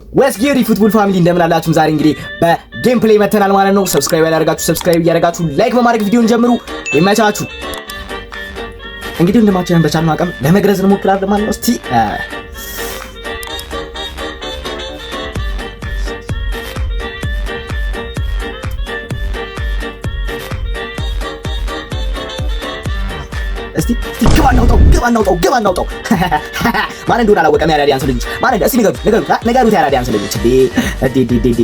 What's good, football family? እንደምን አላችሁም? ዛሬ እንግዲህ በ gameplay መተናል ማለት ነው። Subscribe ያላደረጋችሁ subscribe እያደረጋችሁ፣ like በማድረግ ቪዲዮን ጀምሩ። ይመቻችሁ። እንግዲህ ወንድማችንን በቻልነው አቅም ለመግረዝ እንሞክራለን ማለት ነው። እስቲ እስቲ እስቲ ግባ እናውጣው፣ ግባ እናውጣው፣ ግባ እናውጣው። ማን እንደሆነ አላወቀም። የአራዲያንስ ልጆች ማን እንደ እስቲ ንገሩት፣ ንገሩት፣ ንገሩት። የአራዲያንስ ልጆች እንዴ እንዴ እንዴ እንዴ!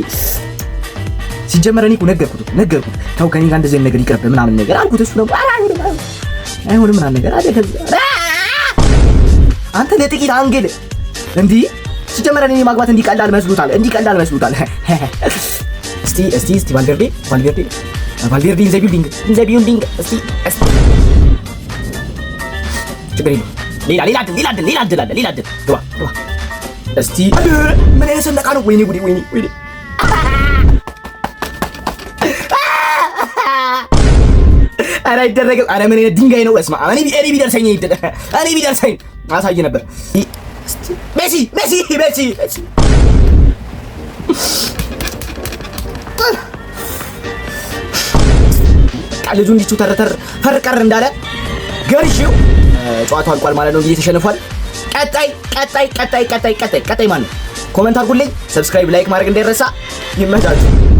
ሲጀመር እኔ እኮ ነገርኩት እኮ ነገርኩት። ተው ከኔ ጋር እንደዚህ ነገር ይቅርብ ምናምን ነገር አልኩት። እሱ ደግሞ ኧረ አይሆንም አይሆንም ምናምን ነገር አለ። ከዛ አንተ ለጥቂት angle እንዲህ ሲጀመር እኔ ማግባት እንዲህ ቀላል መስሎታል፣ እንዲህ ቀላል መስሎታል። እስቲ እስቲ እስቲ ቫልቬርዴ፣ ቫልቬርዴ፣ ቫልቬርዴ in the building, in the building። እስቲ እስቲ ችግር የለውም። ሌላ ሌላ እድል፣ ሌላ እድል፣ ሌላ እድል አለ። ሌላ እድል። ግባ ግባ። እስቲ ምን አይነት ሰንደቃ ነው? ወይኔ ጉዴ! ወይኔ ወይኔ! ኧረ አይደረግም። ኧረ ምን አይነት ድንጋይ ነው? እስማ እኔ ቢደርሰኝ፣ እኔ ቢደርሰኝ አሳይ ነበር። ሜሲ፣ ሜሲ፣ ሜሲ፣ ሜሲ! ልጁ እንዲቹ ተረተር ፈርቀር እንዳለ ገርሽው ጨዋታው አልቋል ማለት ነው። እንግዲህ ተሸንፏል። ቀጣይ ቀጣይ ቀጣይ ቀጣይ ቀጣይ ቀጣይ ማን ነው? Comment አድርጉልኝ። Subscribe፣ like ማድረግ እንዳይረሳ። ይመቻችሁ።